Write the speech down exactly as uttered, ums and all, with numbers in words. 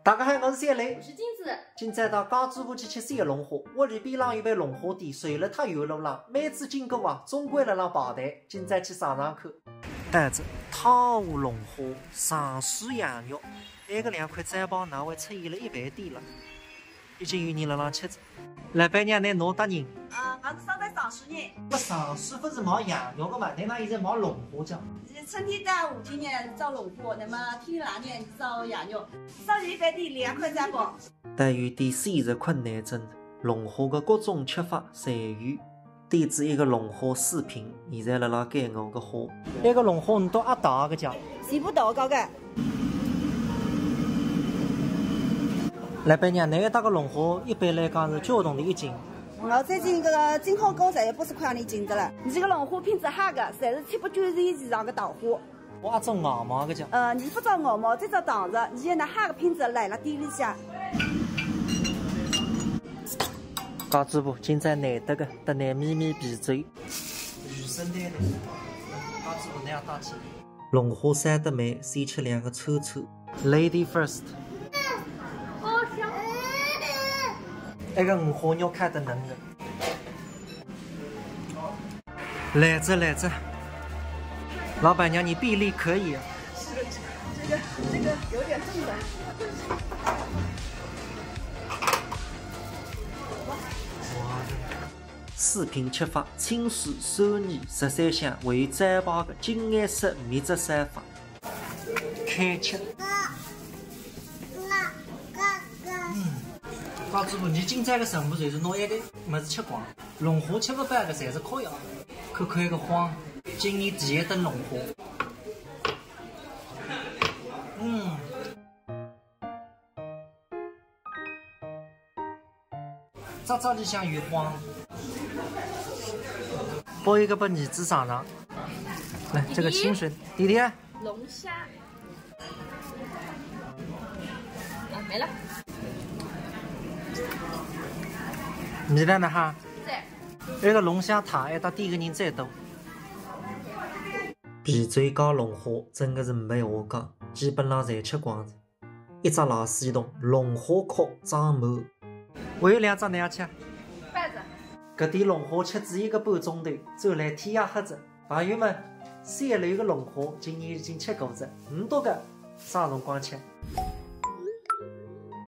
大家好，我是谢雷。我是金子。今朝到家主婆去吃小龙虾，屋里边浪有爿龙虾店，虽然忒远路浪，每次经过啊，总归辣浪排队。今朝去尝尝看。但是汤河龙虾，上水羊肉，埃个两块招牌哪会出现了一爿店了？已经有人辣浪吃着。 老板娘，侬拿搭人？啊，我是上海常熟人。勿，常熟勿是卖羊肉个嘛？侬哪现在卖龙虾讲？是春天到夏天呢，招龙虾，那么天冷呢，招羊肉。上海一爿店两块三包。但有点选择困难症，龙虾个各种吃法侪有。点仔一个龙虾四拼，现在辣辣拣我个虾。埃个龙虾侬笃阿大个讲？全部大个个。 老板娘，侬一大个龙虾一般来讲是几钿钿一斤？我最近搿个进货价侪要八十块钿一斤的了。侬搿个龙虾品质好个，侪是七八九十以上个大虾。我阿种外卖个讲？呃，侬勿种外卖，只种堂食，侬现在好个品质来了店里向。家主婆，今朝难得个，搭侬咪咪比嘴。鱼生蛋的，家主婆侬要大气。 龙虾烧得慢，先吃两个串串。Lady first。埃个五花肉烤得嫩个。来着来着，老板娘，你臂力可以啊。是的，这个这个有点重的。哇。 四拼吃法，清水、酸甜、十三香，还有招牌个金颜色蜜汁烧法。开吃。嗯，家主婆，侬今朝个任务就是拿埃个物事吃光，龙虾吃勿饱个侪是可以啊。看看埃个黄，今年第一顿龙虾。嗯。 渣渣里向有黄。剥一个拨儿子尝尝。来，这个清水，弟弟。龙虾。啊，没了。味道哪哈？在。埃个龙虾塔，埃搭点个人最多。皮嘴加龙虾，真个是没闲话讲，基本上侪吃光了。 一只垃圾桶，龙虾壳装满。还有两只侬要吃？摆着。搿点龙虾吃仔一个半钟头，转来天也黑着。朋友们，三楼个龙虾今年已经吃过着，呒笃个啥辰光吃？